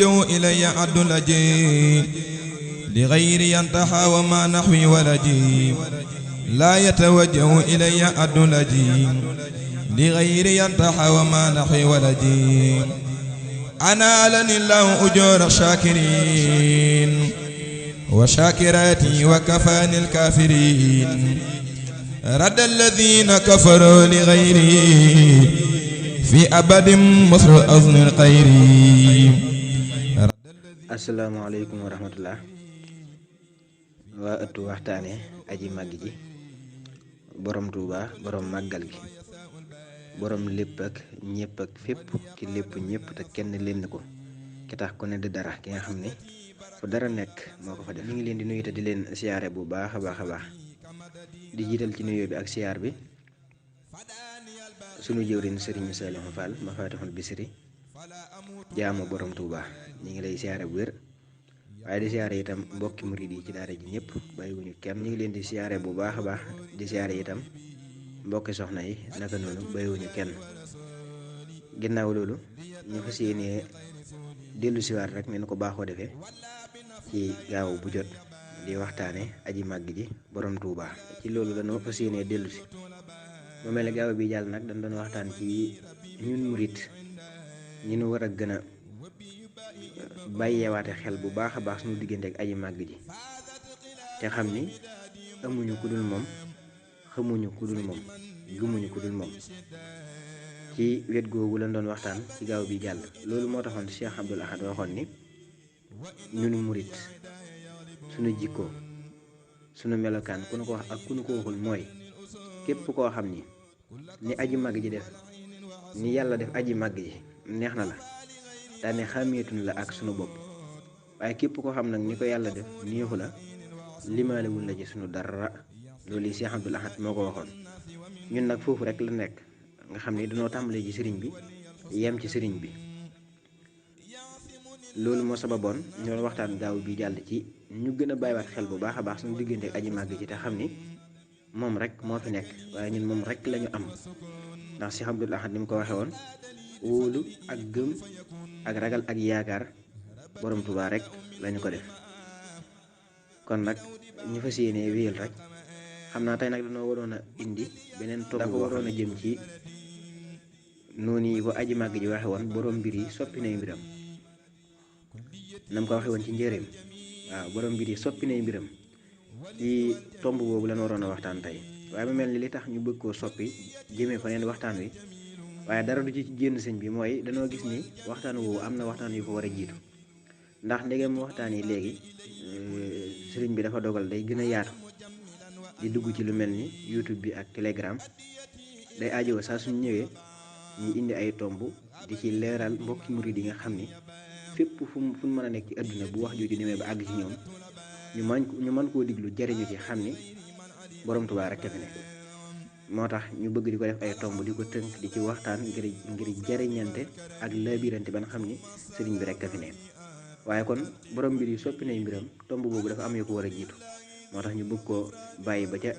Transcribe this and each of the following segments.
جو إلي عد لجي لغير ينتحى وما نحوي ولجي لا يتوجه إلي عد لجي لغير ينتحى وما نحوي ولجي أنا لني الله أجور الشاكرين وشاكراتي وكفاني الكافرين رد الذين كفروا لغيري في أبد مصر أذن الخير. asalaamaaleykum wa rahmatullah waa ëttu waxtaane aji màgg ji borom Tuuba borom màggal gi borom lépp ak ñépp ak fépp ki lépp ñépp te kenn leen ko ki tax ku ne di dara ki nga xam ne fu dara nekk moo ko fa def. ñu ngi leen di nuyu te di leen siyaare bu baax a baax di jiital ci nuyoo bi ak siyaar bi sunu jëwriñ Sëriñ Saliou Fall Mafatihul Bichri jaamu borom Tuuba ñi ngi lay siyaare bu wér waaye di siyaare itam mbokki murid yi ci daara ji ñëpp bàyyiwuñu kenn. ñu ngi leen di siyaare bu baax a baax di siyaare itam mbokki soxna yi naka noonu bàyyiwuñu kenn. ginnaaw loolu ñu fas yéenee dellu siwaat rek ni ko baaxoo defee ci gaaw bu jot di waxtaane aji màgg ji borom Tuuba. ci loolu dañoo fas yéenee dellu si mu mel ne gaaw bi jàll nag dañ doon waxtaan ci ñun murid ñi nu war a gën a bàyyeewaate xel bu baax a baax suñu diggante ak aji màgg ji te xam ni amuñu ku dul moom xamuñu ku dul moom gëmuñu ku dul moom. ci wet googu lañ doon waxtaan ci gaaw bi jàll. loolu moo taxoon Cheikh Abdoul Ahad waxoon ni ñunu murit suñu jikko suñu melokaan ku nu ko wax ak ku nu ko waxul mooy képp koo xam ni aji màgg ji def ni yàlla def aji màgg ji neex na la daane xàmmeetuñ la ak sunu bopp waaye képp koo xam nag ni ko yàlla def neexu la limaalewul la ci sunu dara. loolu yi Cheikh Abdoul Ahad moo ko waxoon. ñun nag foofu rek la nekk nga xam ni dañoo tàmbalee ci sëriñ bi yem ci sëriñ bi. loolu moo sababoon ñoo waxtaan gaaw bi jàll ci ñu gën a bàyyiwaat xel bu baax a baax suñu diggante ak aji màgg ji te xam ni moom rek moo fi nekk waaye ñun moom rek lañu am. ndax Cheikh Abdoul Ahad ni mu ko waxee woon wóolu ak gëm ak ragal ak yaakaar borom Tuuba rek lañu ko def. kon nag ñu fas yéenee wéyal rek xam naa tey nag dañoo waroon a indi beneen topp dafa waroon a jëm ci noonu yi ko aji màgg ji waxe woon borom mbir yi soppi nay mbiram nam ko waxe woon ci njëreem. waaw borom mbir yi soppi nay mbiram ci tomb boobu lañ waroon a waxtaan tey waaye mu mel ni li tax ñu bëgg koo soppi jëmee fa neen waxtaan wi waaye dara du ci génn sëñ bi mooy dañoo gis ni waxtaan woowu am na waxtaan yu ko war a jiitu. ndax ndegem waxtaan yi léegi sëriñ bi dafa dogal day gën a yaatu di dugg ci lu mel ni YouTube bi ak Telegram day aajowoo saa suñ ñëwee ñu indi ay tomb di ci leeral mbokki murid yi nga xam ni fépp fu mu mën a nekk ci àdduna bu wax jooju demee ba àgg ci ñoom ñu mën koo diglu jariñu ci xam ni borom Tuubaa rek fi nekk. moo tax ñu bëgg di ko def ay tomb di ko tënk di ci waxtaan ngir jariñante ak labirante ba nga xam ni sëriñ bi rek fi nekk. waaye kon borom mbir yi soppi nay mbiram tomb boobu dafa am yu ko war a jiitu moo tax ñu bëgg koo bàyyi ba ca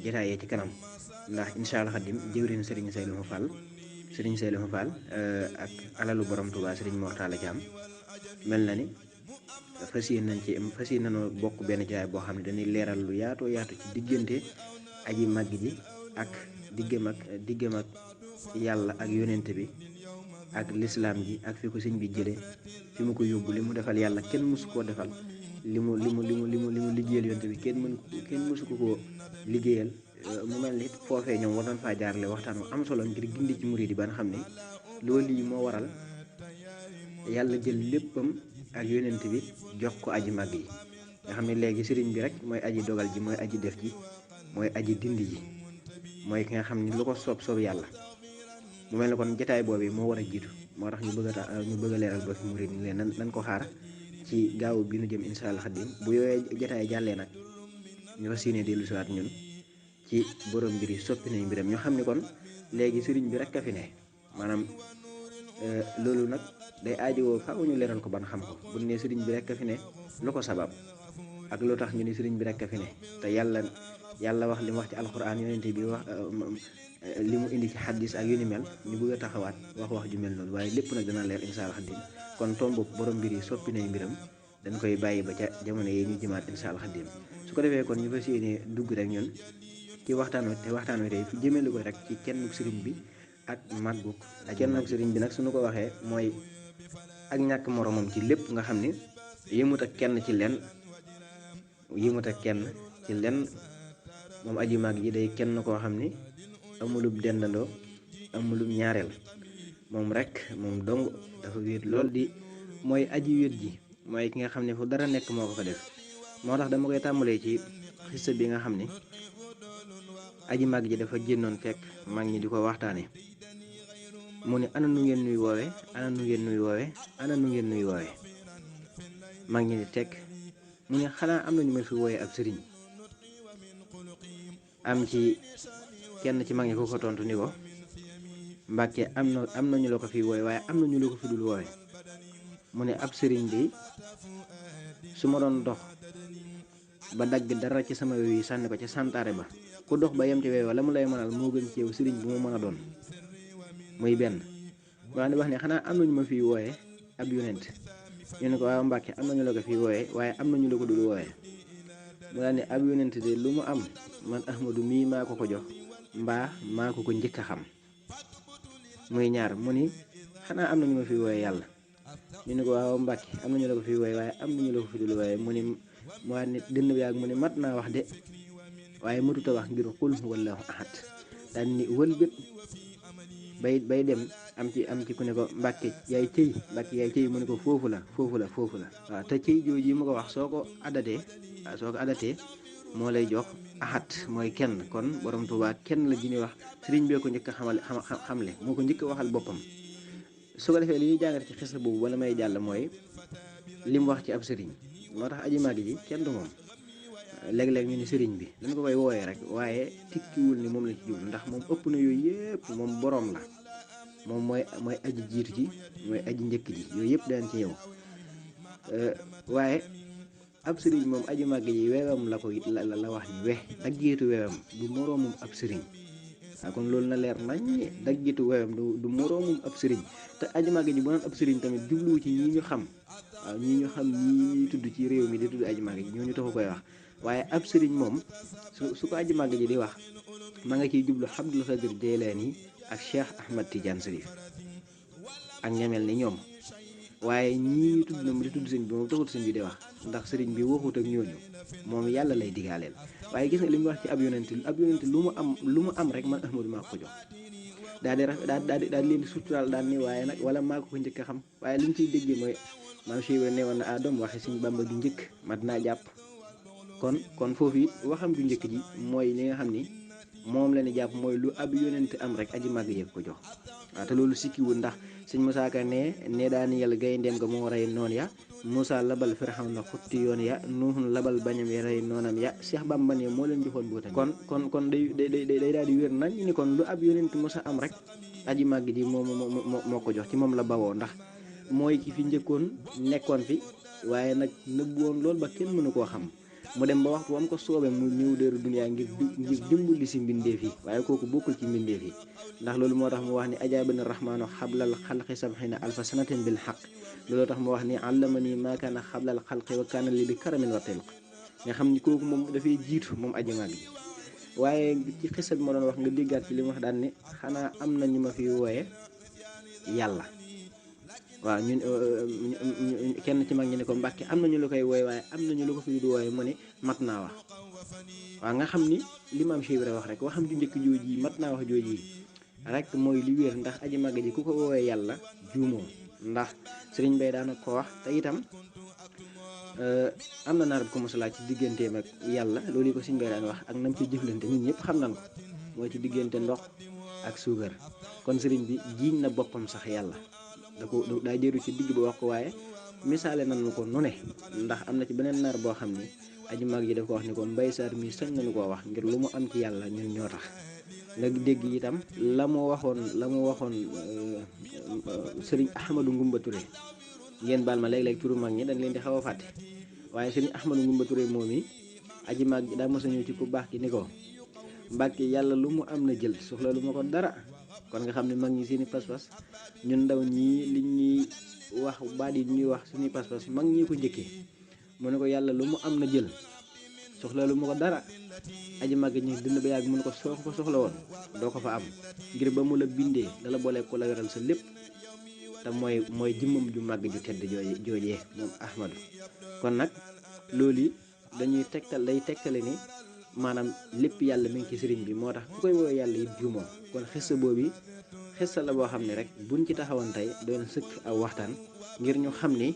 jotaayee ci kanam ndax incha allah xadim jëwriñ Serigne Saliou Fall ak alalu borom Touba Serigne Mor Talla Thiam mel na ni fas yéene nañoo bokk benn jotaay boo xam ne dañuy leeral lu yaatoo yaatu ci diggante aji màgg ji ak diggam ak yàlla ak yonent bi ak lislaam ji ak fi ko sëñ bi jële fi mu ko yóbbu li mu defal yàlla kenn mësu koo defal li mu liggéeyal yonte bi kenn mësu koo liggéeyal. mu mel ni foofee ñoom war nañ faa jaarale waxtaan wu am solo ngir gindi ci murid yi ba nga xam ne loolu yi moo waral yàlla jël léppam ak yonent bi jox ko aji màgg yi nga xam ne léegi sëriñ bi rek mooy aji dogal ji mooy aji def ji mooy aji dindi ji mooy ki nga xam ni lu ko soob yàlla. mu mel ne kon jotaay boobu moo war a jiitu moo tax ñu bëgg a leeral ba fi murid ni leen nan ko xaar ci gaaw bi nu jëm incha allah xadim bu yooyee jotaay jàllee nag ñu fas yéene dellu siwaat ñun ci borom mbir yi soppi nañ mbiram ñoo xam ne kon léegi sëriñ bi rek a fi ne maanaam loolu nag day aajowoo faaw ñu leeral ko ban xam ko bu ne sëriñ bi rek a fi ne lu ko sabab ak lu tax ñu ne sëriñ bi rek a fi ne te yàlla yàlla wax li mu wax ci alxuraan yonente bi wax li mu indi ci xaddis ak yu ni mel ñu bëgg a taxawaat wax ju mel noonu waaye lépp nag dana leer insha allah xaddim kon tombu borom mbir yi soppi nay mbiram dañ koy bàyyi ba ca jamono yi ñu jëmaat insha allah xaddim su ko defee kon ñu fas yéene dugg rek ñun ci waxtaan wi tey fi jëmelu ko rek ci kenn sëriñ bi ak màggug kenn sëriñ bi nag suñu ko waxee mooy ak ñàkk moromam ci lépp nga xam ni yëmut ak kenn ci lenn moom aji màgg ji day kenn koo xam ni amulub dendandoo amulub ñaareel moom rek moom dong dafa wéet lool di mooy aji wéet ji mooy ki nga xam ne fu dara nekk moo ko fa def moo tax dama koy tàmbalee ci xissa bi nga xam ni aji màgg ji dafa génnoon fekk mag ñi di ko waxtaane mu ne ana nu ngeen nuy woowe ana nu ngeen nuy woowe ana nu ngeen nuy woowe mag ñi di tekk mu ne xanaa am na ñu ma fi woowe ab sëriñ am ci kenn ci mag ñi ku ko tontu ni ko Mbàkke am na ñu la ko fi woowe waaye am na ñu la ko fi dul woowe mu ne ab sëriñ bi su ma doon dox ba dagg dara ci sama wéw yi sànni ko ca santaare ba ku dox ba yem ci wéewa la mu lay mënal moo gën ci yow sëriñ bu mu mën a doon muy benn wax ne xanaa am na ñu ma fi woowe ab yonent ñu ne ko waaw Mbàkke am na ñu la ko fi woowe waaye am na ñu la ko dul woowe mu daal ne ab yonent de lu mu am man Ahmadu mii maa ko ko jox mbaa maa ko ko njëkk a xam muy ñaar mu ni xanaa am na ñu ma fi woowe yàlla ñu ne ko waaw Mbàkke am na ñu la ko fi woowe waaye am na ñu la ko fi dul woowe mu ni mu waat ne dënn bi yàgg mu ne mat naa wax de waaye matuta wax ngir xul wallahu ahad daal ni wëlbét bay dem am ci ku ne ko Mbàkke yaay cëy mu ne ko foofu la waaw te cëy jooji mu ko wax soo ko adatee moo lay jox ahad mooy kenn kon borom Tuubaa kenn la ji ñuy wax sëriñ bee ko njëkk a xamle moo ko njëkk a waxal boppam su ko defee li ñuy jàngat ci xisa boobu wala may jàll mooy li mu wax ci ab sëriñ moo tax aji màgg ji kenn du moom léeg-léeg ñu ni sëriñ bi dañ ko koy wooyee rek waaye tikkiwul ni moom la ci jublu ndax moom ëpp na yooyu yëpp moom boroom la moom mooy aji jiitu ji mooy aji njëkk ji yooyu yëpp daan ci ñëw waaye ab sëriñ moom aji màgg ji weewam la wax ni daggeetu weewam du moroomum ab sëriñ waaw kon loolu na leer nañ daggeetu weewam du moroomum ab sëriñ te aji màgg ji bu naan ab sëriñ tamit jubluwu ci ñi ñu xam waaw ñi ñuy tudd ci réew mi di tudd aji màgg ji ñooñu taxu koy wax waaye ab sëriñ moom su ko aji màgg ji di wax ma nga ciy jublu Abdul Xaadir Jeylaani ak Cheikh Ahmad Tidiane Sarif ak ñamel ni ñoom waaye ñii ñu tudd na mu di tudd sëñ bi moom taxut sëñ bi di wax ndax sëriñ bi waxut ak ñooñu moom yàlla lay digaaleel waaye gis nga li mu wax ci ab yonent lu mu am rek man Ahmadu maa ko jox daal di leen di suturaal daal ni waaye nag wala maa ko njëkk a xam waaye li ñu ciy déggee mooy maam Cheikh ne woon na Adam waxe sëñ Bàmba ju njëkk mat naa jàpp kon foofu it waxam ju njëkk ji mooy li nga xam ni moom la ni jàpp mooy lu ab yonent am rek aji màgg yëg ko jox waaw te loolu sikkiwul ndax sëñ Musaa Ka ne daan yàlla gayndeem nga moo rey noon ya Musaa labal Firawna xutti yoon ya Nuuhun labal bañam ya rey noonam ya Cheikh Bamba ne moo leen joxoon bootam kon day daal di wér nañ ni kon lu ab yonent Musa am rek aji màgg ji moo ko jox ci moom la bawoo ndax mooy ki fi njëkkoon nekkoon fi waaye nag nëbbu woon loolu ba kenn mënu koo xam mu dem ba waxtu wam ko soobee mu ñëw déeru duniyaa ngir dimbali si mbindeef yi waaye kooku bokkul ci mbindeef yi ndax loolu moo tax mu wax ni ajaabani rahmaanu xablal xalqi sabxina alfa sanatin bil xaq loolu tax mu wax ni allamani maa kaana xablal xalqi wa kaana li bi karamin wa tilq nga xam ni kooku moom dafay jiitu moom aji màgg ji waaye ci xisa bi ma doon wax nga déggaat ci li mu wax daan ne xanaa am na ñu ma fi wooye yàlla waaw ñun kenn ci mag ñi ne ko Mbàkke am na ñu la koy wooye waaye am na ñu la ko fi du wooye mu ne mat naa wax waaw nga xam ni li maam Cheikh Ibra wax rek waxam ju njëkk jooji mat naa wax jooji rek mooy li wér ndax aji màgg ji ku ko woowee yàlla juumoo ndax sëriñ Bay daana ko wax te itam am na naar bu ko mos a laaj ci digganteem ak yàlla loolu yi ko sëriñ Bay daan wax ak nam ci jëflante ñun ñëpp xam nañ ko mooy ci diggante ndox ak suukar kon sëriñ bi jiiñ na boppam sax yàlla daa jëru ci digg ba wax ko waaye misaale nan ko nu ne ndax am na ci beneen naar boo xam ni aji màgg ji daf ko wax ni ko Mbay Saar mi sañ nañu koo wax ngir lu mu am ci yàlla ñun ñoo tax nga dégg itam la mu waxoon sëriñ Ahmadou Ngumba Touré ngeen baal ma léeg-léeg turu mag ñi dañ leen di xaw a fàtte waaye sëriñ Ahmadou Ngumba Touré moom yi aji màgg daa mos a ñëw ci ku baax ki ni ko Mbàkke yàlla lu mu am na jël soxla lu ma ko dara. kon nga xam ne mag ñi seeni pas-pas ñun ndaw ñii li ñuy wax baat yi ñuy wax suñuy pas-pas mag ñi ko njëkkee mu ne ko yàlla lu mu am na jël soxla lu ma ko dara. aji màgg ñi dund ba yàgg mu ne ko soo ko soxla woon doo ko fa am ngir ba mu la bindee dala boole ko la yoral sa lépp te mooy jëmmam ju màgg ju tedd joojee moom Ahmadu. kon nag loolu yi dañuy day tegtale ni maanaam lépp yàlla mi ngi ci sëriñ bi moo tax ku koy woowee yàlla it juumoo. kon xissa boobu xissa la boo xam ne rek buñ ci taxawoon tey doon sëkk aw waxtaan ngir ñu xam ni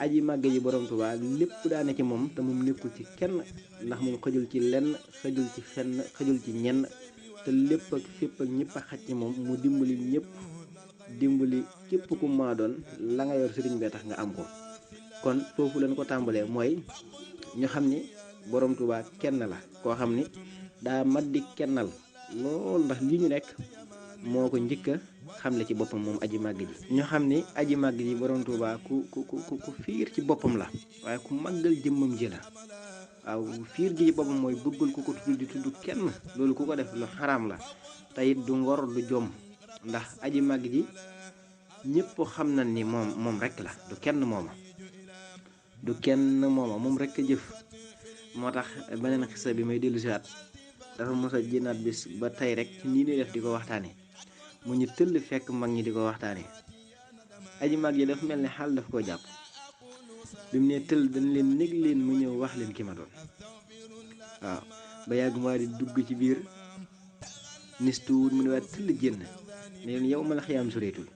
aji màgg ji borom Tuubaa lépp daane ci moom te moom nekkul ci kenn ndax moom xëjul ci lenn xëjul ci fenn xëjul ci ñenn te lépp ak fépp ak ñëpp a xaj ci moom mu dimbali ñëpp dimbali képp ku maa doon la nga yor sëriñ bee tax nga am ko. kon foofu lañ ko tàmbalee mooy ñu xam ni borom Tuubaa kenn la koo xam ni daa mat di kennal lool ndax lii ñu nekk moo ko njëkk a xamle ci boppam moom aji màgg ji. ñu xam ni aji màgg ji borom Tuubaa ku fiir ci boppam la waaye ku màggal jëmmam ji la. waaw fiir gi ci boppam mooy bëggul ku ko tudd di tudd kenn loolu ku ko def lu xaraam la te it du ngor du jom ndax aji màgg ji ñëpp xam nañ ni moom rek la du kenn mooma moom rek a jëf. moo tax beneen xisa bi may dellu siwaat dafa mos a jénnaat bis ba tey rek ci nii ñuy def di ko waxtaane mu ñu tëll fekk mag ñi di ko waxtaane aji mag yi dafa mel ni xaal daf koo jàpp bi mu ne tëll dañ leen nég leen mu ñëw wax leen ki ma doon. waaw ba yàgg maa di dugg ci biir nistuwut mu ne waat tëll génn ne leen yow ma la xiyaam soreetul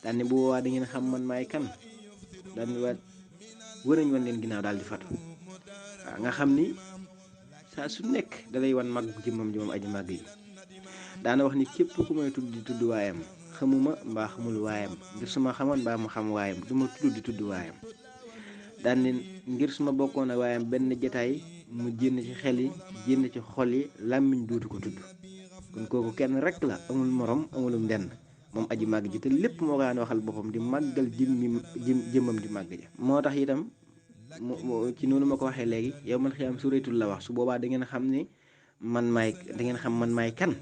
daan ne bu boobaa da ngeen xam man maay kan daan ne waat wërañ wan leen ginnaaw daal di fatu. waaw nga xam ni saa su nekk dalay wan mag jëmmam ji moom aji màgg yi daana wax ni képp ku may tudd di tudd waayam xamuma mbaa xamul waayam ngir suma xamoon mbaa mu xam waayam du ma tudd di tudd waayam daan ne ngir suma bokkoon ak waayam benn jataay mu jénn ci xel yi jénn ci xol yi làmmiñ duutu ko tudd. kon kooku kenn rek la amul morom amulum ndenn moom aji màgg ji te lépp moo ko daan waxal boppam di màggal jëmmam di màgg ja. moo tax itam ci noonu ma ko waxee léegi yow man xiyaam sureetul la wax su boobaa da ngeen xam ni man maay kan.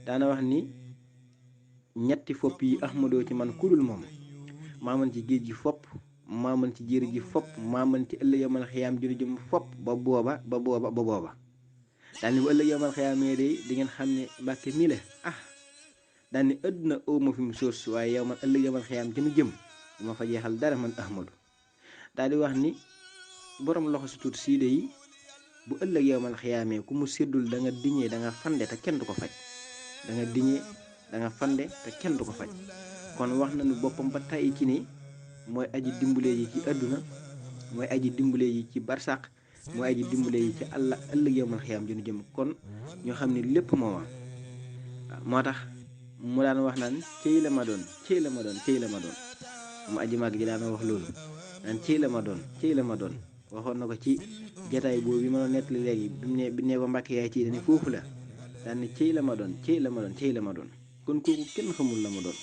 daana wax ni ñetti fopp yi ahmadoo ci man kudul moom maa man ci géej gi fopp maa man ci jéeri ji fopp maa man ci ëllëg yow man xiyaam jëru jëm fopp ba booba daal ni bu ëllëg yow man xiyaamee day di ngeen xam ne Mbàkke mi la daal ni àdduna awma fi mu soos waaye yow man ëllëg yow man xiyaam jënu jëm duma fa jeexal dara man ahmadu. daal di wax ni borom loxo su tuut siide yi bu ëllëg yow man xiyaamee ku mu séddul da nga diñee da nga fande te kenn du ko faj kenn du ko faj. kon wax nañu boppam ba tey ci ni mooy aji dimbalee yi ci àdduna mooy aji dimbalee yi ci barsàq mooy aji dimbalee yi ci ëllëg yow man xiyaam jënu jëm kon ñoo xam ne lépp mooma. moo tax mu daan wax naan cëy la ma doon mu aji màgg ji daana wax loolu naan cëy la ma doon waxoon na ko ci jataay boobu bi ma doon nettali léegi bi ne ko Mbàkke yaay ci dane foofu la daan ne cëy la ma doon kon kooku kenn xamul la ma doon.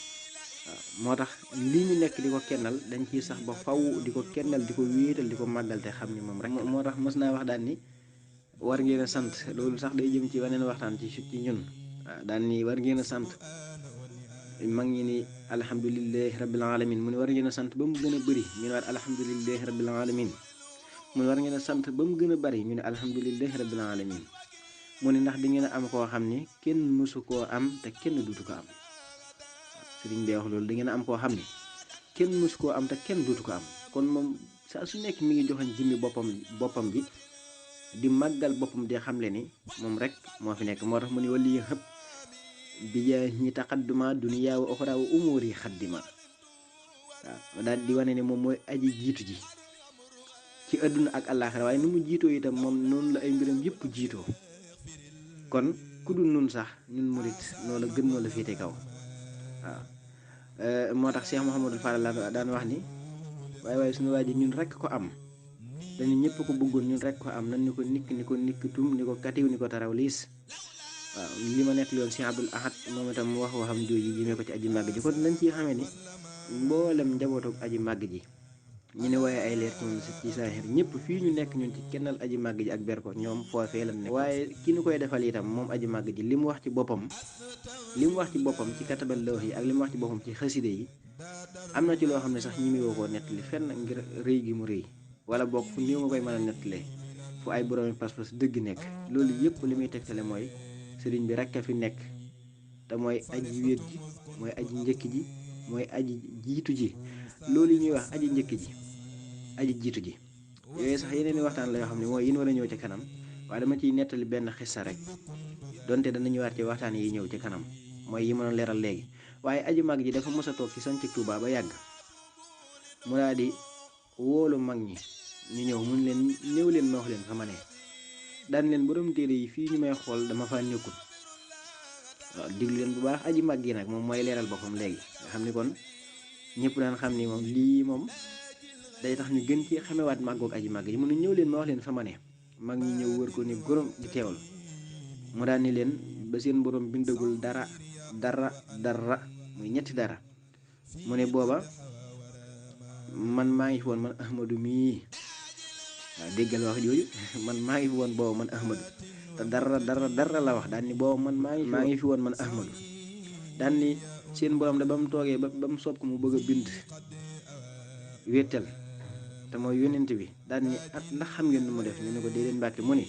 waaw moo tax lii ñu nekk di ko kennal dañ ciy sax ba faw di ko kennal di ko wéetal di ko màggal te xam ni moom rek. moo tax mës naa wax daan ni war ngeen a sant loolu sax day jëm ci waneen waxtaan ci ñun. waaw daan ni war ngeen a sant mag ñi ni alhamdulilahi rabbil alamin mu ne war ngeen a sant ba mu gën a bëri ñu ne waat alhamdulilahi rabbil alamin mu ne war ngeen a sant ba mu gën a bëri ñu ne alhamdulilahi rabbil alamin mu ne ndax di ngeen a am koo xam ne kenn mësu koo am te kenn duutu ko am. sëriñ bi wax loolu da ngeen a am koo xam ne kenn mësu koo am te kenn duutu ko am. kon moom saa su nekk mi ngi joxañ jëmmi boppam ji di màggal boppam di xamle ni moom rek moo fi nekk. moo tax mu ne wali yi xëpp bi jaay ñi taqadduma duniyaa wa oxra wa umuri xaddima. waaw daal di wane ne moom mooy aji jiitu ji ci àdduna ak àllaaxira waaye ni mu jiitoo itam moom noonu la ay mbiram yëpp jiitoo. kon ku dul nun sax ñun murit noo la gën noo la féete kaw. waaw moo tax Cheikh Mouhamadou Fall daan wax ni waaye suñu waa ji ñun rek ko am dañu ñëpp ko bëggoon ñun rek ko am nan ni ko nikk tum ni ko katiw ni ko taraw liis. waaw li ma nekk yoon Cheikh Abdoul Ahad moom itam mu wax waxam jooju jëmee ko ci aji màgg ji kon nañ ci xamee ni mboolem njabootu aji màgg ji ñu ne waaye ay leer ci moom ci saaxir ñëpp fii ñu nekk ñun ci kennal aji màgg ji ak ber ko ñoom foofee la nekk waaye ki ñu koy defal itam moom aji màgg ji li mu wax ci boppam ci katabal lawh yi ak li mu wax ci boppam ci xaside yi am na ci loo xam ne sax ñi muy woo koo nettali fenn ngir rëy gi mu rëy wala bokk fu néew nga koy mën a nettalee fu ay boroomi pas-pas dëgg nekk loolu yëpp li muy tegtale mooy sëriñ bi rekk a fi nekk te mooy aji wéet ji mooy aji njëkk ji mooy aji jiitu ji loolu yi ñuy wax aji njëkk ji aji jiitu ji yooyu sax yeneen i waxtaan la yoo xam ne mooy yin war a ñëw ci kanam waaye dama ciy nettali benn xissa rek donte dana ñëwaat ci waxtaan yi ñëw ci kanam mooy yi ma doon leeral léegi waaye aji mag ji dafa mos a toog ci sancik Tuubaa ba yàgg mu daal di wóolu mag ñi ñu ñëw mun leen ñëw leen ma wax leen fa ma ne daan leen borom téere yi fii ñu may xool dama fa nekkul waaw diglu leen bu baax aji mag gi nag moom mooy leeral boppam léegi nga xam ni kon ñëpp daan xam ni moom lii moom day tax ñu gën ci xamewaat màggoog aji mag ji mu ne ñëw leen ma wax leen fa ma ne mag ñi ñëw wër ko ni gorom di teewal mu daan ni leen ba seen borom bindagul dara muy ñetti dara mu ne booba man maa ngi fi woon man Ahmadu mii waaw déggal wax jooju man maa ngi fi woon booba man Ahmadu te dara la wax daan ni booba man maa ngi fi woon man Ahmadu daan ni seen borom da ba mu toogee ba mu soob ko mu bëgg a bind wéetal te mooy yónnent bi daan ni ndax xam ngeen nu mu def ñu ne ko déedéet Mbàkke mu ni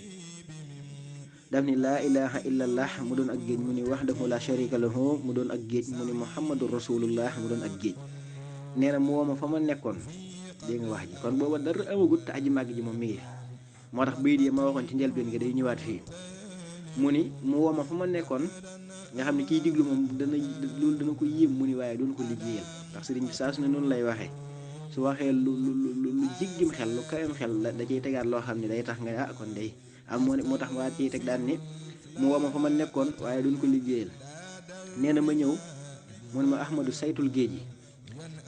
daf ni laa ilaha illallah mu doon ak géej mu ni wahdahu la sharika lahu mu doon ak géej mu ni muhammadu rasulullah mu doon ak géej nee na mu woo ma fa ma nekkoon dégg nga wax ji kon booba dara amagut te aji màgg ji moom mi ngi moo tax bayit yi ma waxoon ci njëlbeen gi day ñëwaat fii mu ni mu woo ma fa ma nekkoon nga xam ne kiy diglu moom loolu dana ko yéem mu ni waaye doon ko liggéeyal ndax sëriñ bi saa su ne noonu lay waxee su waxee lu jiggim xel lu kawem xel da ciy tegaat loo xam ne day tax nga kon day am moo tax waa ciy teg daan ni mu woo ma fa ma nekkoon waaye duñ ko liggéeyal nee na ma ñëw mu ne ma Ahmadu saytul géej yi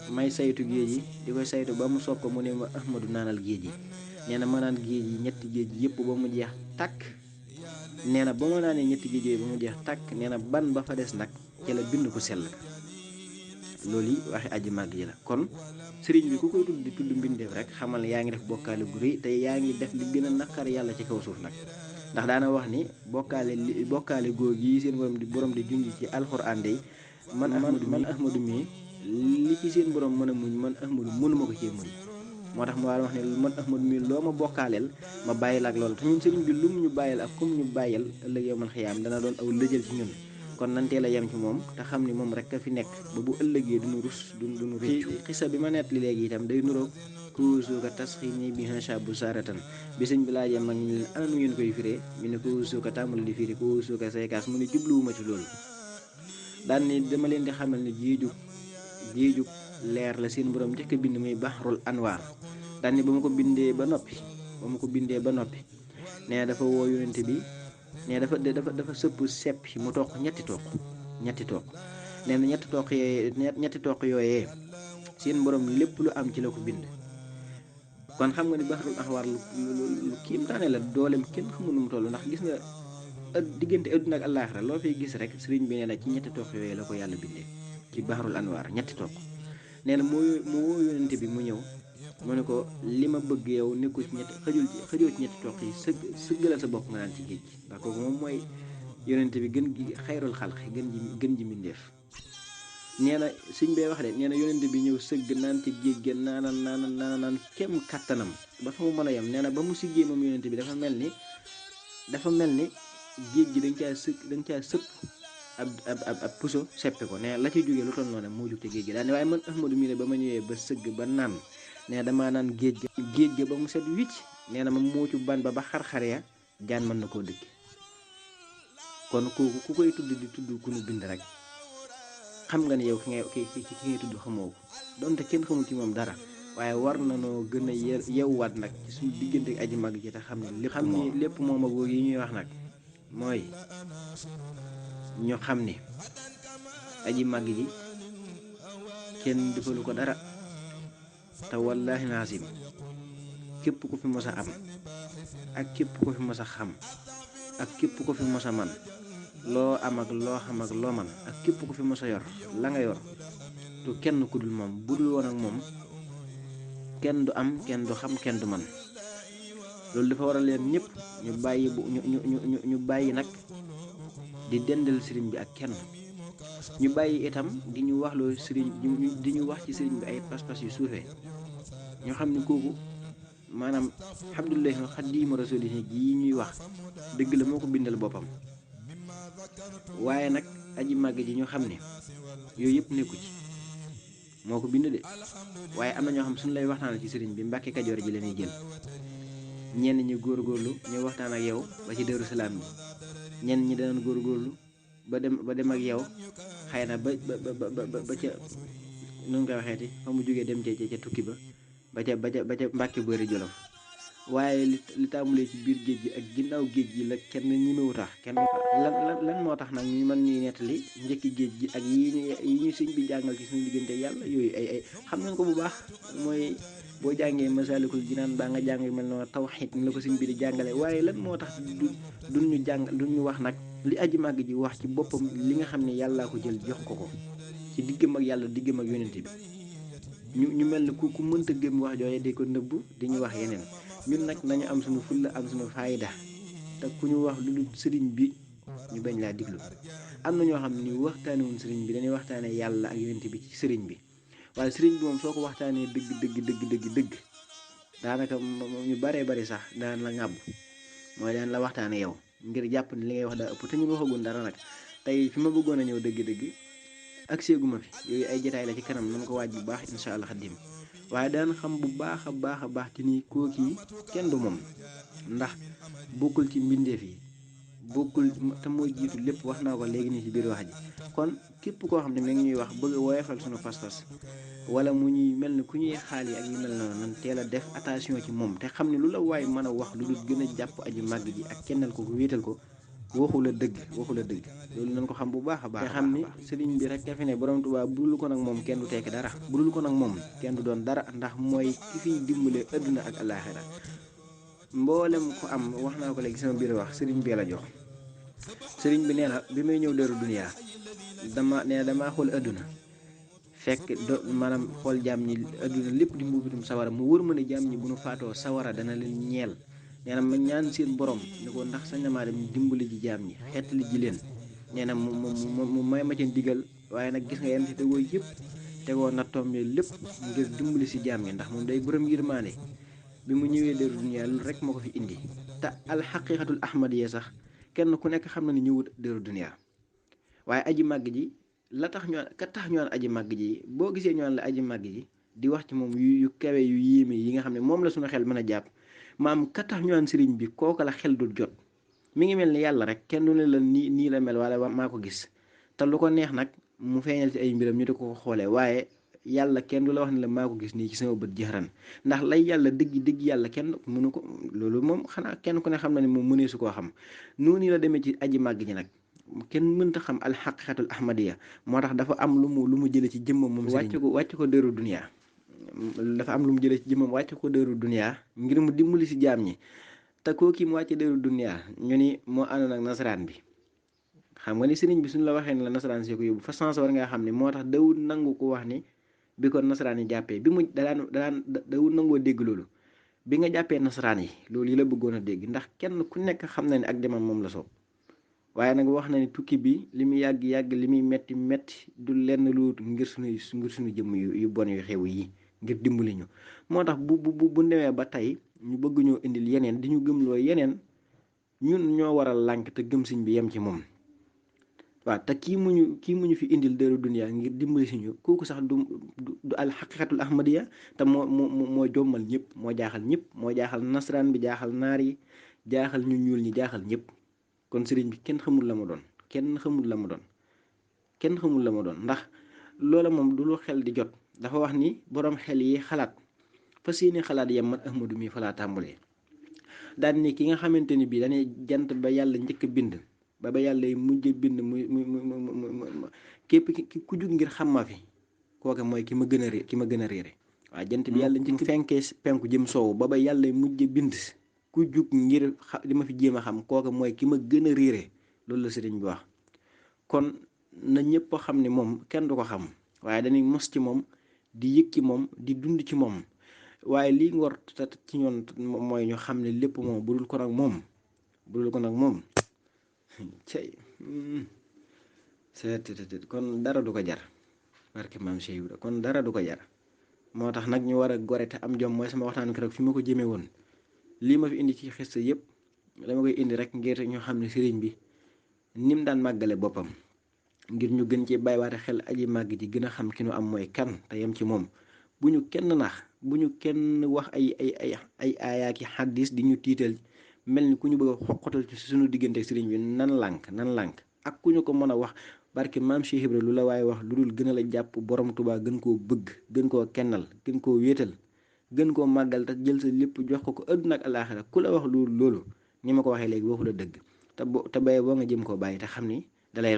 may saytu géej yi di koy saytu ba mu soog ko mu ne ma Ahmadu naanal géej yi nee na ma naan géej yi ñetti géej yëpp ba mu jeex tàkk nee na ba ma naanee ñetti géej yooyu ba mu jeex tàkk nee na ban ba fa des nag ca la bind ko sell loolu yi waxi aji màgg ji la kon sëriñ bi ku koy tudd di tudd mbindeef rek xamal yaa ngi def bokkaale gu rëy te yaa ngi def li gën a naqar yàlla ci kaw suuf nag ndax daana wax ni bokkaale góor yi seen borom di junj ci alxuraan de man Ahmadu mii li ci seen borom mën a muñ man Ahmadu mënuma ko cee muñ moo tax ma war a wax ne man Ahmadu mii loo ma bokkaaleel ma bàyyil ak loolu te ñun sëriñ bi lum ñu bàyyil ak kum ñu bàyyil ëllëg yow man xiyaam dana doon aw lëjal ci ñun kon nantee la yem ci moom te xam ni moom rek a fi nekk ba bu ëllëgee duñu rus duñu réccu xisa bi ma nett li léegi itam day nuroog kuusuuka tasxini bi hacha bu saratan bi sëñ bi laajee mag ñi leen ana nu ngeen koy firee ñu ne kuusuuka tàmbali di firi kuusuuka saykaas mu ne jubluwuma ci loolu daan ni dama leen di xamal ne géejug leer la seen borom njëkk a bind muy baxrul anwaar daan ni ba ma ko bindee ba noppi nee dafa woo yonente bi nee dafa sëpp seppi mu toq ñetti toq nee na ñetti toq yooyee seen borom lépp lu am ci la ko bind kon xam nga ni baxrul anwaar lu kiimtaane la dooleem kenn xamul nu mu toll ndax gis nga diggante adduna ak àllaaxira loo fay gis rek sëriñ bi nee na ci ñetti toq yooyee la ko yàlla bindee ci baxrul anwaar ñetti toq nee na mu woo yonente bi mu ñëw mu ne ko li ma bëgg yow nekkul ci ñetti xëjoo ci ñetti toq yi sëggalal sa bopp nga naan ci géej gi ndax kooku moom mooy yonente bi gën gi xayrul xalqi gën ji mbindeef nee na suñ bee wax de nee na yonente bi ñëw sëgg naan ci géej gi naan kem kattanam ba fa mu mën a yem nee na ba mu siggee moom yonente bi dafa mel ni géej gi dañ caa sëpp ab puso seppe ko nee la ci jógee lu toll noonu moo jóg ci géej gi daal ne waaye man Ahmadu mii ne ba ma ñëwee ba sëgg ba naan nee damaa naan géej ga ba mu set wicc nee na ma muucu ban ba xar-xar ya jaan mën na koo dëkk kon ku koy tudd di tudd ku nu bind rek xam nga ne yow ki ngay tudd xamoo ko donte kenn xamul ci moom dara waaye war na noo gën a yewwaat nag ci suñu diggante ak aji màgg ji te xam ne lépp moom ak yi ñuy wax nag mooy ñu xam ni aji màgg ji kenn defalu ko dara te wallaahi naasim képp ku fi mos a am ak képp ku fi mos a xam ak képp ku fi mos a man loo am ak loo xam ak loo man ak képp ku fi mos a yor la nga yor tu kenn ku dul moom bu dul woon ak moom kenn du am kenn du xam kenn du man loolu dafa war a leen ñëpp ñu bàyyi ñu bàyyi nag di dendal sëriñ bi ak kenn ñu bàyyi itam di ñu wax loo sëriñ di ñu wax ci sëriñ bi ay pas-pas yu suufee ñu xam ni kooku maanaam alhamdulilah xadiima rasulihi yi ñuy wax dëgg la moo ko bindal boppam waaye nag aji màgg ji ñu xam ne yooyu yëpp nekku ci moo ko bind de waaye am na ñoo xam suñu lay waxtaan ci sëriñ bi Mbàkke Kajoor ji la ñuy jël ñenn ñi góorgóorlu ñu waxtaan ak yow ba ci Daaru Salaam bi ñenn ñi danañ góorgóorlu ba dem ak yow xëy na ba ca nu nga koy waxeeti fa mu jógee dem ca tukki ba ca Mbàkke Bari Jolof waaye li tàmbalee ci biir géej gi ak ginnaaw géej gi la kenn ñimewu tax kenn lan moo tax nag ñu mën ñuy nettali njëkki géej gi ak yi ñu sëñ bi jàngal ci suñu diggante yàlla yooyu ay xam nañ ko bu baax mooy boo jàngee Masaalikul Jinaan baa nga jàng yu mel noonu tawxiid ni la ko sëñ bi di jàngale waaye lan moo tax duñ ñu wax nag li aji màgg ji wax ci boppam li nga xam ne yàllaa ko jël jox ko ci diggam ak yàlla diggam ak yonent bi ñu mel ne ku mënta gëm wax jooye di ko nëbbu di ñu wax yeneen ñun nag nañu am suñu fulla am suñu faayda te ku ñu wax lu dul sëriñ bi ñu bañ laa diglu am na ñoo xam ne waxtaane wuñ sëriñ bi dañuy waxtaane yàlla ak yonent bi ci sëriñ bi waaye sëriñ bi moom soo ko waxtaanee dëgg daanaka ñu baree bari sax daan la ŋàbb mooy daan la waxtaane yow ngir jàpp ne li ngay wax daa ëpp te ñun waxagun dara nag tey fi ma bëggoon a ñëw dëgg-dëgg ak seeguma fi yooyu ay jotaay la ci kanam nañ ko waaj bu baax insha allah xaddim waaye daan xam bu baax a baax ci ni kooki kenn du moom ndax bokkul ci mbindeef yi bokkul te mooy jiitu lépp wax naa ko léegi nii ci biir wax ji kon képp koo xam ne mi ngi ñuy wax bëgg a woyofal sunu pas-pas wala mu ñuy mel ni ku ñuy xaal yi ak yu mel noonu nan teel a def attention ci moom te xam ne lu la waay mën a wax lu dul gën a jàpp aji màgg ji ak kennal ko wéetal ko waxu la dëgg loolu nañ ko xam bu baax a baax te xam ni sëriñ bi rek ka fi ne borom Tuubaa bu dul ko nag moom kenn du tekki dara bu dul ko nag moom kenn du doon dara ndax mooy ki fiy dimbale adduna ak alaaxira mboolem ko am wax naa ko léegi sama biir wax sëriñ bi la jox sëriñ bi nee na bi may ñëw Daaru Duniyaa damaa xool adduna fekk maanaam xool jaam ñi adduna lépp di mbuubitum sawara mu wër ma ne jaam ñi bu nu faatoo sawara dana leen ñeel nee na ma ñaan seen borom ni ko ndax sañ na maa dem dimbali ji jaam ñi xeetali ji leen nee na mu may ma ca ndigal waaye nag gis nga yem ci tegoo yëpp tegoo nattoom yi lépp ngir dimbali si jaam ñi ndax moom day borom yërmaande bi mu ñëwee Daaru Duniyaa loolu rek moo ko fi indi te alxaqiqatul ahmadiyya sax kenn ku nekk xam na ni ñëwut Daaru Duniyaa waaye aji màgg ji tax ñu naan aji màgg ji boo gisee ñu naan la aji màgg ji di wax ci moom yu kawe yu yéeme yi nga xam ne moom la suñu xel mën a jàpp maam ka tax ñu naan sëriñ bi kooka la xel dul jot mi ngi mel ni yàlla rek kenn du ne la nii la mel wala maa ko gis te lu ko neex nag mu feeñal ci ay mbiram ñu di ko xoolee waaye yàlla kenn du la wax ne la maa ko gis nii ci sama bët jëxëran ndax lay yàlla dëgg yàlla kenn mënu ko loolu moom xanaa kenn ku ne xam na ne moom mënee su koo xam noonu la demee ci aji màgg ji nag kenn mënta xam alxaqiqatul ahmadiyya moo tax dafa am lu mu jële ci jëmmam moom wàcc ko Daaru Duniyaa dafa am lu mu jëlee ci jëmmam wàcc ko Daaru Duniyaa ngir mu dimbali si jaam ñi te kooki mu wàcce Daaru Duniyaa ñu ni moo àndoon ak nasaraan bi xam nga ni sëriñ bi suñu la waxee ne la nasaraan si ko yóbbu fa sens war nga xam ne moo tax dawul nangu ko wax ni bi ko nasaraan yi jàppee bi mu dawul nangoo dégg loolu bi nga jàppee nasaraan yi loolu yi la bëggoon a dégg ndax kenn ku nekk xam na ne ak demam moom la soob waaye nag wax na ni tukki bi li muy yàgg li muy metti du lenn lu ngir suñu jëmm yu bon yu xew yi ngir dimbali ñu moo tax bu demee ba tey ñu bëgg ñoo indil yeneen di ñu gëmloo yeneen ñun ñoo waral lànk te gëm siñ bi yem ci moom waaw te kii mu ñu fi indil Daaru Duniyaa ngir dimbali si ñu kooku sax du alxaqiqatul ahmadiyya te moo jommal ñëpp moo jaaxal ñëpp moo jaaxal nasaraan bi jaaxal naar yi jaaxal ñu ñuul ñi jaaxal ñëpp kon sëriñ bi kenn xamul la ma doon ndax loola moom du lu xel di jot dafa wax ni boroom xel yi xalaat fa seeni xalaat yam man ahmadu mi fa laa tàmbalee daal ni ki nga xamante ni bii dañuy jant ba yàlla njëkk a bind ba yàlla mujj bind mu képp ku jug ngir xam ma fi kooke mooy ki ma gën a réere waaw jant bi yàlla njëkk fenkee penku jëm soow ba yàlla mujj bind ku jug ngir li ma fi jéem a xam kooke mooy ki ma gën a réere loolu la sëriñ bi wax kon na ñëpp xam ne moom kenn du ko xam waaye dañuy mos ci moom di yëg ci moom di dund ci moom waaye lii ngor te ci ñoon mooy ñu xam ne lépp moom budul ko nag moom cey seet kon dara du ko jar barke maam Cheikh Ibra kon dara du ko jar moo tax nag ñu war a gore te am jom mooy sama waxtaan ki rek fi ma ko jëmee woon lii ma fi indi ci xista yëpp dama koy indi rek ngir ñu xam ne sëriñ bi nim daan màggale boppam ngir ñu gën ci bàyyiwaate xel aji màgg ji gën a xam ki nu am mooy kan te yem ci moom bu ñu kenn nax bu ñu kenn wax ay aayaaki xaddis di ñu tiital mel ni ku ñu bëgg a xoqatal ci suñu diggante sëriñ bi nan lànk ak ku ñu ko mën a wax barke maam Cheikh Ibra lu la waaye wax lu dul gën a la jàpp borom Tuubaa gën koo bëgg gën koo kennal gën koo wéetal gën koo màggal te jël sa lépp jox ko àdduna ak alaaxira ku la wax loolu ni ma ko waxee léegi waxu la dëgg te baye boo nga jëm koo bàyyi te xam ni dalay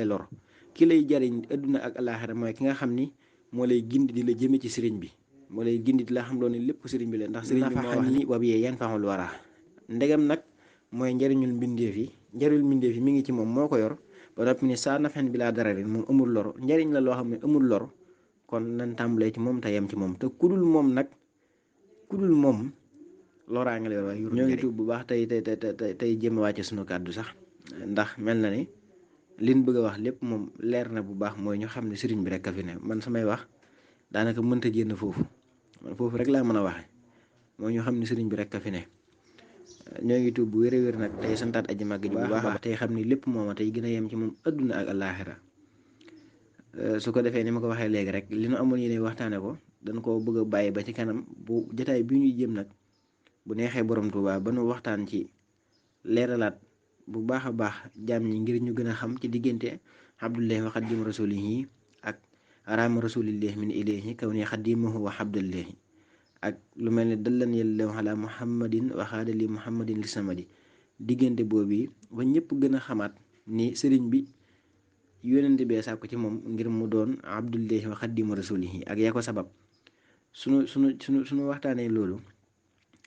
lor ki lay jariñ àdduna ak alaaxira mooy ki nga xam ni moo lay gindi di la jëme ci sëriñ bi moo lay gindi di la xam doon ni lépp sëriñ bi la ndax sëriñ bi moo wax ni wab yee yan faxul wara ndegam nag mooy njariñul mbindeef yi mi ngi ci moom moo ko yor ba noppi ni saa nafen bi laa dara ren moom amul lor njariñ la loo xam ne amul lor kon nan tàmbalee ci moom te yem ci moom te kudul moom loraa nga lay waaye ñoo ngi tuub bu baax tey jëm wàcce sunu kàddu sax ndax mel na ni liñ bëgg a wax lépp moom leer na bu baax mooy ñu xam ne sëriñ bi rek a fi ne man samay wax daanaka mënta génn foofu man foofu rek laa mën a waxe mooy ñu xam ne sëriñ bi rek a fi ne ñoo ngi tuub bu wér nag tey santaat aji màgg ji bu baax tey xam ni lépp mooma tey gën a yem ci moom adduna ak alaaxira su ko defee ni ma ko waxee léegi rek li nu amoon yéene waxtaane ko dañ koo bëgg a bàyyi ba ci kanam bu jotaay bi ñuy jëm nag bu neexee borom Tuubaa ba nu waxtaan ci leeralaat bu baax a baax jaam ñi ngir ñu gën a xam ci diggante abdullahi wa xaddim rasulihi ak raama rasulillahi min ilayhi kaw ni xaddimahu wa abdullahi ak lu mel ne dallan yàlla ala muhammadin wa xaadali muhammadin li samadi diggante boobu ba ñëpp gën a xamaat ni sëriñ bi yónnente bee sàkku ci moom ngir mu doon abdullahi wa xaddimu rasulihi ak yaa ko sabab sunu waxtaanee loolu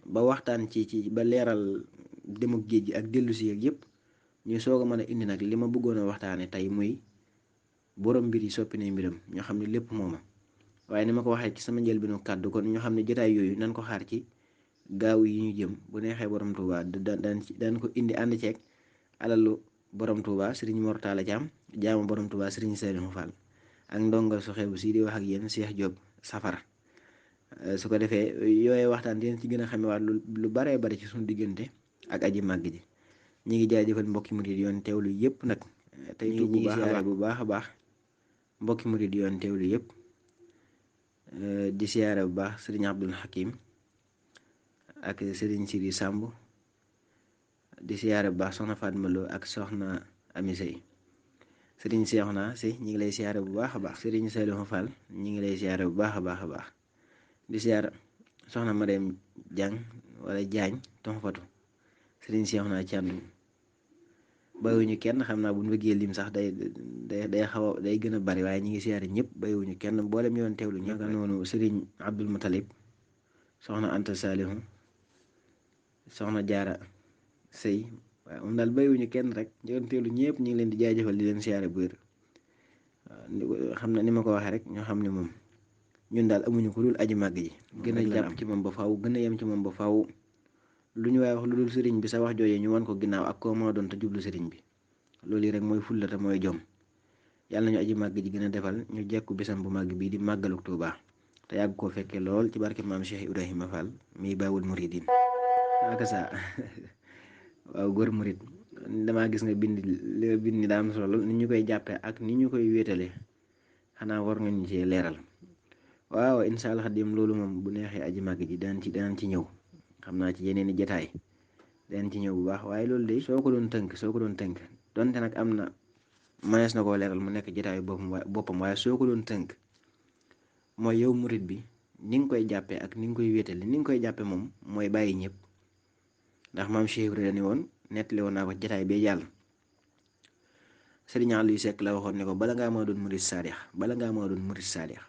ba waxtaan ci ba leeral demuk géej gi ak dellusi ak yëpp ñuy soog a mën a indi nag li ma bëggoon a waxtaane tey muy borom mbir yi soppi ne mbiram ñoo xam ne lépp mooma waaye ni ma ko waxee ci sama njëlbeenu kàddu kon ñoo xam ne jotaay yooyu nan ko xaar ci gaaw yi ñu jëm bu neexee borom Tuubaa daan ko indi ànd ceeg alalu borom Tuubaa sëriñ Mor Talla Thiam jaamu borom Tuubaa sëriñ Saliou Fall ak ndongal su xew si di wax ak yéen Cheikh Diop safar su ko defee yooyee waxtaan dinañ ci gën a xamewaat lu baree bari ci suñu diggante ak aji màgg ji ñi ngi jaajëfal mbokki murid yoon teewlu yëpp nag tey ñi ngi siyaare bu baax a baax mbokki murid yoon teewlu yëpp di siyaare bu baax sëriñ Abdul Hakim ak sëriñ Siri Samb di siyaare bu baax soxna Fatma Lo ak soxna Ami Sey sëriñ Seexuna Si ñi ngi lay siyaare bu baax a baax sëriñ Saliou Fall ñi ngi lay siyaare bu baax a baax di siyaare soxna Mariam Jàng wala Jaañ Tonfatu sëriñ Seexuna Càndum bàyyiwuñu kenn xam naa bu ñu bëggee lim sax day xaw a day gën a bari waaye ñi ngi siyaare ñëpp bàyyiwuñu kenn mboolem yoon teewlu ñëpp noonu sëriñ Abdul Mutalib soxna Anta Salihu soxna Jaara Sëy waaye moom daal bàyyiwuñu kenn rek yoon teewlu ñëpp ñu ngi leen di jaajëfal di leen siyaare bu wér waaw xam na ni ma ko waxee rek ñoo xam ne moom ñun daal amuñu ko dul aji màgg ji gën a jàpp ci moom ba faaw gën a yem ci moom ba faaw lu ñu waaye wax lu dul sëriñ bi sa wax jooyee ñu wan ko ginnaaw ak koo moo doon te jublu sëriñ bi loolu yi rek mooy fulla te mooy jom yàlla nañu aji màgg ji gën a defal ñu jekku bisam bu màgg bii di màggalu Tuubaa te yàgg koo fekkee lool ci barke maam Cheikh Ibrahima Fall miy baawul muridin ak sa waaw góor murid damaa gis nga bind li nga bind ni daa am solo ni ñu koy jàppee ak ni ñu koy wéetale xanaa war nga ñu cee leeral waaw incha allah xadim loolu moom bu neexee aji màgg ji daan ci ñëw xam naa ci yeneen i jataay daan ci ñëw bu baax waaye loolu de soo ko doon tënk donte nag am na mënees na koo leeral mu nekk jataayu boppam waaye soo ko doon tënk mooy yow murid bi ni nga koy jàppee ak ni nga koy wéetale ni nga koy jàppee moom mooy bàyyi ñëpp ndax maam Cheikh Ibrahima ni woon nettali woon naa ko jataay bee jàll Sëriñ Aliou Seck la waxoon ne ko bala ngaa mën a doon murid saadix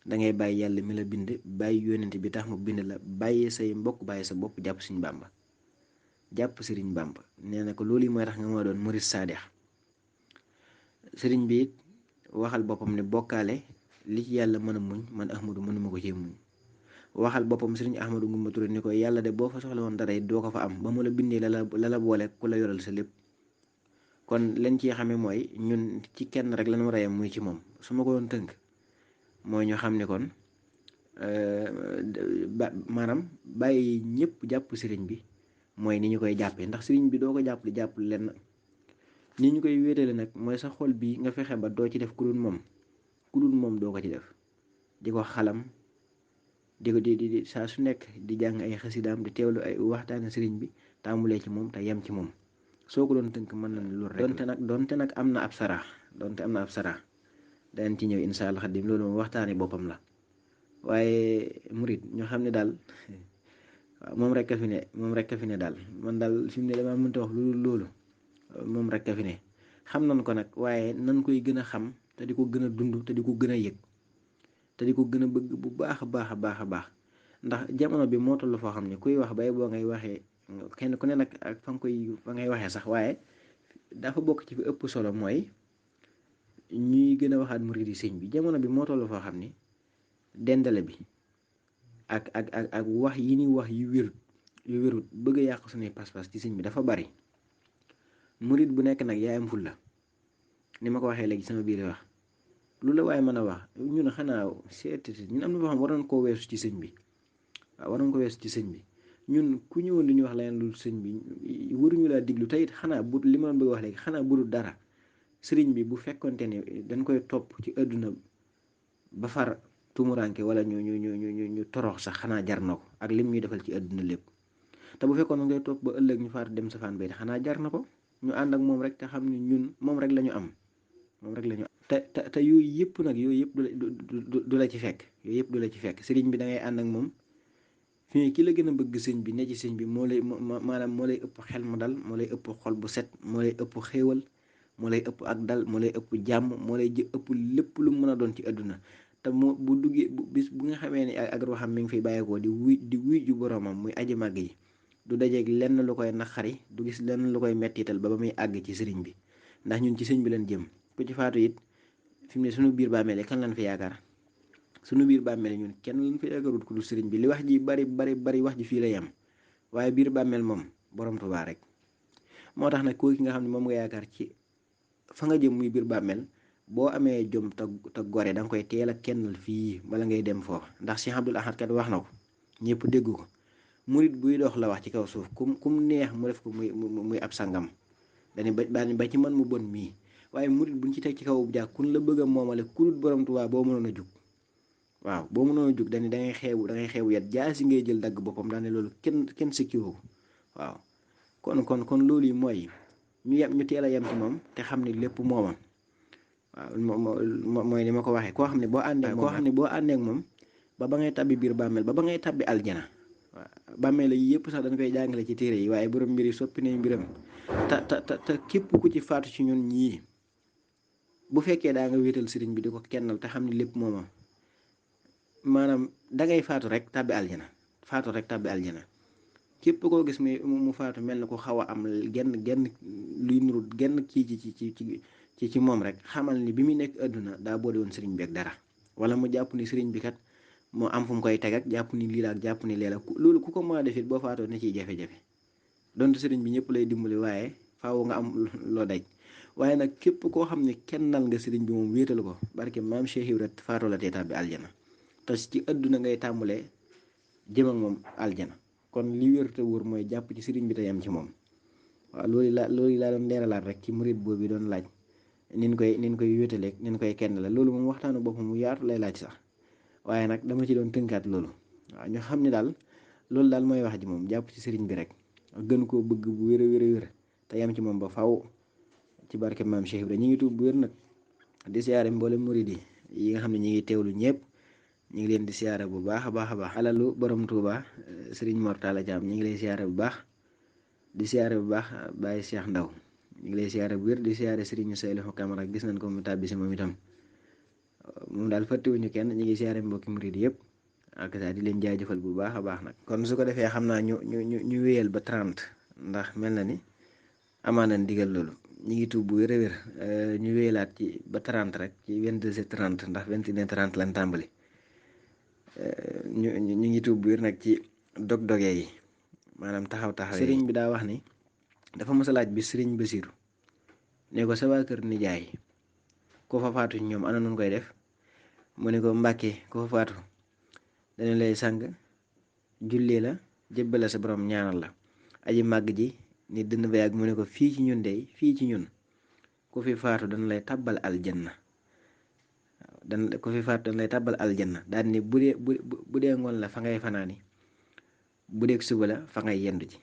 dangay bàyyi yàlla mi la bind bàyyi yónnent bi tax mu bind la bàyyi say mbokk bàyyi sa bopp jàpp Sëriñ Bàmba jàpp Sëriñ Bàmba nee na ko loolu yi mooy tax nga mën a doon murid saadix sëriñ bi it waxal boppam ne bokkaale li ci yàlla mën a muñ man Ahmadu mënuma ko ci muñ waxal boppam sëriñ Ahmadou Ngoumba Touré ni ko yàlla de boo fa soxla woon dara it doo ko fa am ba mu la bindee la boole ku la yoral sa lépp. kon lañ ciy xamee mooy ñun ci kenn rek lañ war a yem muy ci moom su ma ko doon tënk mooy ñu xam ne kon maanaam bàyyi ñëpp jàpp sëriñ bi mooy ni ñu koy jàppee ndax sëriñ bi doo ko jàpp di jàpp lenn ni ñu koy wéetale nag mooy sa xol bi nga fexe ba doo ci def ku dul moom doo ko ci def di ko xalam di ko di saa su nekk di jàng ay xasidaam di teewlu ay waxtaane sëriñ bi taamulee ci moom te yem ci moom soo ko doon tënk mën na loolu rek donte nag am na ab sara dañ ci ñëw insha Allah xadim loolu moom waxtaane boppam la waaye murit ñoo xam ne daal waaw moom rek a fi ne daal man daal fi mu ne damaa mënta wax loolu moom rek a fi ne xam nañ ko nag waaye nan koy gën a xam te di ko gën a dund te di ko gën a yëg te di ko gën a bëgg bu baax a baax ndax jamono bi moo toll foo xam ne kuy wax bay boo ngay waxee kenn ku ne nag ak fa ngay waxee sax waaye dafa bokk ci fi ëpp solo mooy ñuy gën a waxaat murid yi sëñ bi jamono bi moo toll foo xam ne dendale bi ak wax yi ni wax yu wérut bëgg a yàq suñuy pas-pas ci sëñ bi dafa bari murid bu nekk nag yaay am fulla ni ma ko waxee léegi sama biir wax lu la waaye mën a wax ñun xanaa ñun am na foo xam waroon koo weesu ci sëñ bi waaw waroon ko weesu ci sëñ bi ñun ku ñëwoon li ñuy wax leneen lu sëñ bi waruñu laa diglu te it xanaa bu li ma bëgg wax léegi xanaa budul dara sëriñ bi bu fekkonte ne dañ koy topp ci àdduna ba far tumuranke wala ñu torox sax xanaa jar na ko ak lim ñuy defal ci àdduna lépp te bu fekkoon ngay topp ba ëllëg ñu faatu dem safaan bay xanaa jar na ko ñu ànd ak moom rek te xam ne ñun moom rek la ñu am te yooyu yëpp nag du la ci fekk sëriñ bi da ngay ànd ak moom fii ki la gën a bëgg sëñ bi ne ci sëñ bi moo lay maanaam moo lay ëpp xel mu dal moo lay ëpp xol bu set moo lay ëpp xéewal moo lay ëpp ak dal moo lay ëpp jàmm moo lay ëpp lépp lu mën a doon ci àdduna te bu duggee bis bu nga xamee ne ak ruuxam mi ngi fiy bàyyeekoo di wuy ju boromam muy aji màgg yi du dajeeg lenn lu koy naqari du gis lenn lu koy mettital ba muy àgg ci sëriñ bi ndax ñun ci sëñ bi leen jëm ku ci faatu it fi mu ne suñu biir bàmmeel kan lañ fi yaakaar suñu biir bàmmeel ñun kenn lañ fi yaakaarut ku dul sëriñ bi li wax ji bari wax ji fii la yem waaye biir bàmmeel moom borom Tuubaa rek moo tax nag kooku nga xam ne moom nga yaakaar ci fa nga jëm muy biir bàmmeel boo amee jom te gore da nga koy teel a kennal fii bala ngay dem foofu ndax Cheikh Abdoul Ahad kat wax na ko ñëpp dégg ko murit buy dox la wax ci kaw suuf kum neex mu def ko muy ab sangam dañu ba ci man mu bon mii waaye murit buñ ci teg ci kaw jàkk kun la bëgg a moomale ku dul borom Tuubaa boo mënoon a jug waaw boo mënoon a jug dañu da ngay xeewu yat jaasi ngay jël dagg boppam daane loolu kenn sikkiwu waaw kon loolu yi mooy ñu teel a yem ci moom te xam ne lépp mooma waaw mooy ni ma ko waxee koo xam ne boo àndee ak moom ba ngay tabbi biir bàmmeel ba ngay tabbi aljana waaw bàmmeel yi yëpp sax dañ koy jàngale ci téere yi waaye borom mbir yi soppi nañ mbiram te képp ku ci faatu ci ñun ñii bu fekkee daa nga wéetal sëriñ bi di ko kennal te xam ne lépp mooma maanaam dangay faatu rek tàbbi aljana képp koo gis mu faatu mel na ko xaw a am genn luy nuru genn kii ci moom rek xamal ni bi muy nekk àdduna daa boole woon sëriñ bi ak dara wala mu jàpp ni sëriñ bi kat moo am fu mu koy teg ak jàpp ni lii la ak jàpp ni lee la loolu ku ko mën a def it boo faatoo ne ciy jafe-jafe donte sëriñ bi ñëpp lay dimbali waaye faaw nga am loo daj waaye nag képp koo xam ne kennal nga sëriñ bi moom wéetal ko barke maam Cheikh Ibra faatoo la tee tàbbi aljana te ci àdduna ngay tàmbalee jëm ak moom aljana kon li wér te wóor mooy jàpp ci sëriñ bi te yam ci moom waaw loolu laa doon leeralaat rek ci murit boobu doon laaj nin koy wéetaleeg nin koy kenn la loolu moom waxtaanu boppam mu yaatu lay laaj sax waaye nag dama ci doon tënkaat loolu waaw ñu xam ne daal loolu daal mooy wax ji moom jàpp ci sëriñ bi rek gën koo bëgg bu wér te yam ci moom ba faw ci barke maam Cheikh Ibra ñu ngi tuub bu wér nag di siyaare mboolem murid yi nga xam ne ñu ngi teewlu ñëpp ñu ngi leen di siyaare bu baax a baax alalu borom Touba Serigne Mor Talla Thiam ñu ngi lay siyaare bu baax di siyaare bu baax Baye Cheikh Ndaw ñu ngi lay siyaare bu wér di siyaare Serigne Saliou Camara gis nañ ko mu tàbbi si moom itam moom daal fàttewuñu kenn ñu ngi siyaare mbokki murid yëpp ak saa di leen jaajëfal bu baax a baax nag kon su ko defee xam naa ñu wéyal ba 30 ndax mel na ni amaana ndigal loolu ñu ngi tuub bu wér ñu wéyalaat ci ba 30 rek ci 22h30 ndax 21h30 lañ tàmbali ñu ngi tuub biir nag ci dog-doge yi maanaam taxaw sëriñ bi daa wax ni dafa mës a laaj bi sëriñ Basiiru ne ko sa waa kër nijaay ku fa faatu ñoom ana nun koy def mu ne ko Mbàkke ku fa faatu dana lay sang jullee la jébbale sa borom ñaanal la aji màgg ji ni dënn ba yàgg mu ne ko fii ci ñun dey fii ci ñun ku fi faatu dana lay tàbbal aljanna ku fi faatu dana lay tàbbal aljanna daal ni bu dee ngoon la fa ngay fanaani bu dee suba la fa ngay yendu ci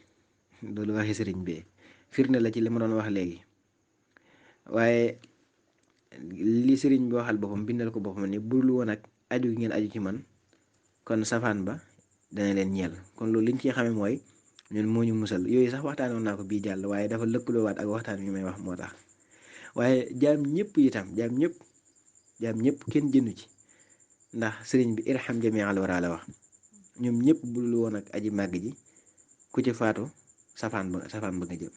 loolu waxi sëriñ bi firnde la ci li ma doon wax léegi waaye li sëriñ bi waxal boppam bindal ko boppam ni budul woon ak aju gi ngeen aju ci man kon safaan ba dana leen ñeel kon loolu liñ ci xamee mooy ñun moo ñu musal yooyu sax waxtaanoon naa ko bii jàll waaye dafa lëkkaloowaat ak waxtaan wi may wax moo tax waaye jaam ñëpp itam jaam ñëpp kenn jëndu ci ndax sëriñ bi irham jami'al wara la wax ñoom ñëpp budul woon ak aji màgg ji ku ci faatu safaan ba nga jëm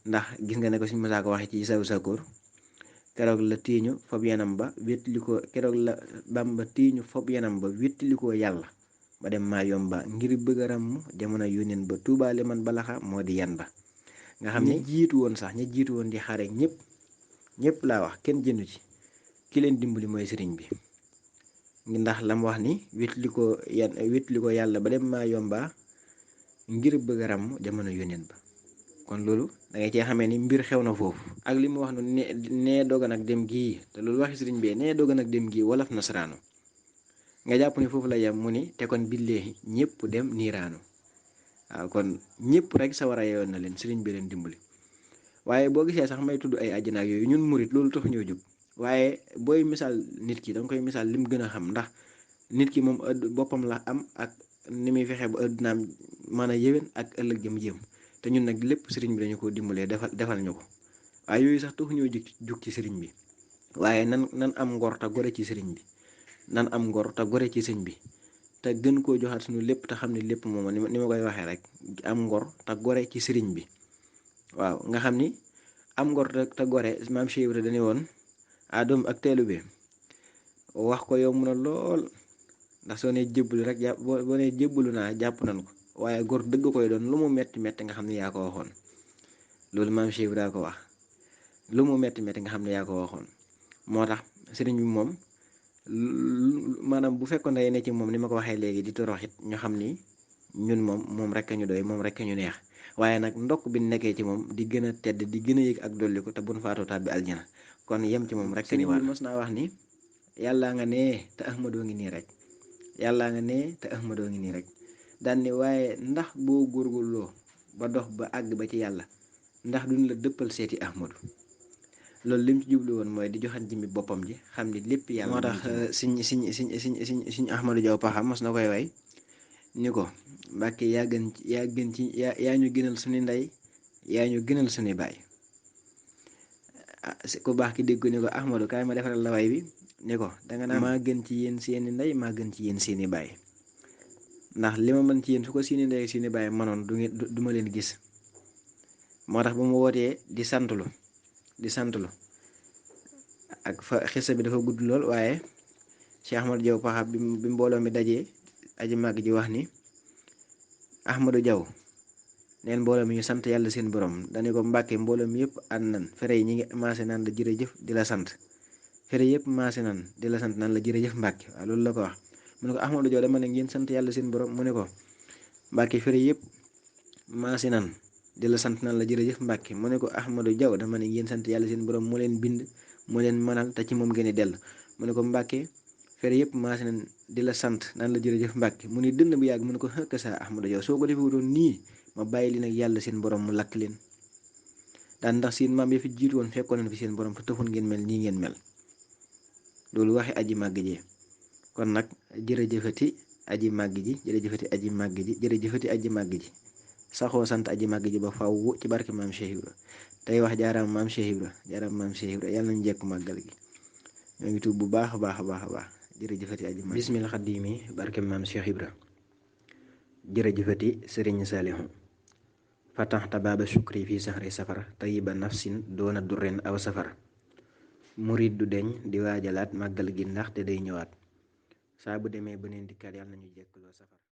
ndax gis nga ne ko suñu mësaa ko waxee ci saw sakoor keroog la tiiñu fob yanam ba wétli ko keroog la Bamba tiiñu fob yanam ba wétli ko yàlla ba dem maa yomba ngir bëgg a ràmm jamono yónneen ba tuubaale man balaxa moo di yan ba nga xam ne jiitu woon di xare ñëpp laa wax kenn jëndu ci ki leen dimbali mooy sëriñ bi ndax lam wax ni wétli ko yàlla ba dem maa yomba ngir bëgg a ràmm jamono yónneen ba kon loolu da ngay cee xamee ni mbir xew na foofu ak li mu wax noonu nee doga nag dem gii te loolu waxi sëriñ bi nee doga nag dem gii wolof nasaraanu nga jàpp ni foofu la yam mu ni te kon billeehi ñëpp dem niiraanu waaw kon ñëpp rek sa war a yeewoon na leen sëriñ bi leen dimbali waaye boo gisee sax may tudd ay àjjana ak yooyu ñun murit loolu tax ñoo jóg waaye booy misaal nit ki danga koy misaal lim gën a xam ndax nit ki moom boppam la am ak ni muy fexe ba àddunaam mën a yéwén ak ëllëg jëm jëm te ñun nag lépp sëriñ bi dañu ko dimbalee defal ñu ko waaye yooyu sax tax ñoo jug ci sëriñ bi waaye nan am ngor te gore ci sëriñ bi nan am ngor te gore ci sëñ bi te gën koo joxaat suñu lépp te xam ne lépp moom ni ma koy waxee rek am ngor te gore ci sëriñ bi waaw nga xam ni am ngor te gore maam Cheikh Ibra dañu woon adoom ak teelu bi wax ko yomb na lool ndax soo nee jébbalu rek boo nee jébbalu naa jàpp nañ ko waaye gor dëgg koy doon lu mu metti nga xam ne yaa ko waxoon loolu maam Cheikh Ibra ko wax lu mu metti nga xam ne yaa ko waxoon moo tax sëriñ bi moom maanaam bu fekkoon ne ci moom ni ma ko waxee léegi di toroxit ñu xam ni ñun moom rek ñu doy moom rek ñu neex waaye nag ndokk bi nekkee ci moom di gën a tedd di gën a yëg ak dolli ko te buñ faatoo tàbbi aljana kon yem ci moom rek ni war mos naa wax ni yàllaa nga nee te ahmadoo ngi nii rek yàllaa nga nee te ahmadoo ngi nii rek daan ni waaye ndax boo góorgóorloo ba dox ba àgg ba ci yàlla ndax duñ la dëppal seeti ahmadu loolu lim ci jublu woon mooy di joxan jëmmi boppam ji xam ni lépp yàlla moo tax siñ Ahmadou Diaw Pakha mos na koy way ni ko Mbàkke yaa gën ci yaa ñu gënal suñu ndey yaa ñu gënal suñu baay ku baax ki dégg ko ni ko Ahmadou kaay ma defaral la way bi ni ko danga naa maa gën ci yéen seeni ndey maa gën ci yéen seeni baay ndax li ma mën ci yéen su ko seeni ndey seeni baay mënoon du ma leen gis moo tax ba mu wootee di santlu ak fa xisa bi dafa gudd lool waaye Cheikh Ahmadou Diaw Pakha bi mbooloo mi dajee aji màgg ji wax ni Ahmadou Diaw neen mbooloo mi ñu sant yàlla seen borom dañu ko Mbàkke mbooloo mi yëpp ànd nan fere yi ñi ngi maase naan la jërëjëf di la sant fere yëpp maase nan di la sant naan la jërëjëf Mbàkke waaw loolu la ko wax mu ne ko Ahmadou Diaw dama ne ngeen sant yàlla seen borom mu ne ko Mbàkke fere yëpp maase nan di la sant naan la jërëjëf Mbàkke mu ne ko Ahmadou Diaw dama ne ngeen sant yàlla seen borom moo leen bind moo leen mënal te ci moom ngeen di dellu mu ne ko Mbàkke fere yëpp maase nañ di la sant naan la jërëjëf Mbàkke mu ne dënn bu yàgg mu ne ko xëkk sa Ahmadou Diaw soo ko defee doon nii ma bàyyi leen ak yàlla seen borom mu lakk leen daan ndax seen maam ya fi jiitu woon fekkoon nañ fi seen borom te taxul ngeen mel nii ngeen mel loolu waxi aji màgg ji kon nag jërëjëfati aji màgg ji jërëjëfati aji màgg ji jërëjëfati aji màgg ji saxoo sant aji màgg ji ba faw ci barke maam Cheikh Ibra tey wax jaaraam maam Cheikh Ibra yàlla nañu jekku màggal gi ñoo ngi tuub bu baax a baax a baax a baax jërëjëfati aji màgg bismil xaddiimi barke maam Cheikh Ibra jërëjëfati sëriñ Saalihu fataxta baaba shukri fi sahri safar tayiba nafsin doona durren aw safar murid du deñ di waajalaat màggal gi ndax te day ñëwaat saa bu demee beneen dikkaat yàlla nañu jekkuloo safar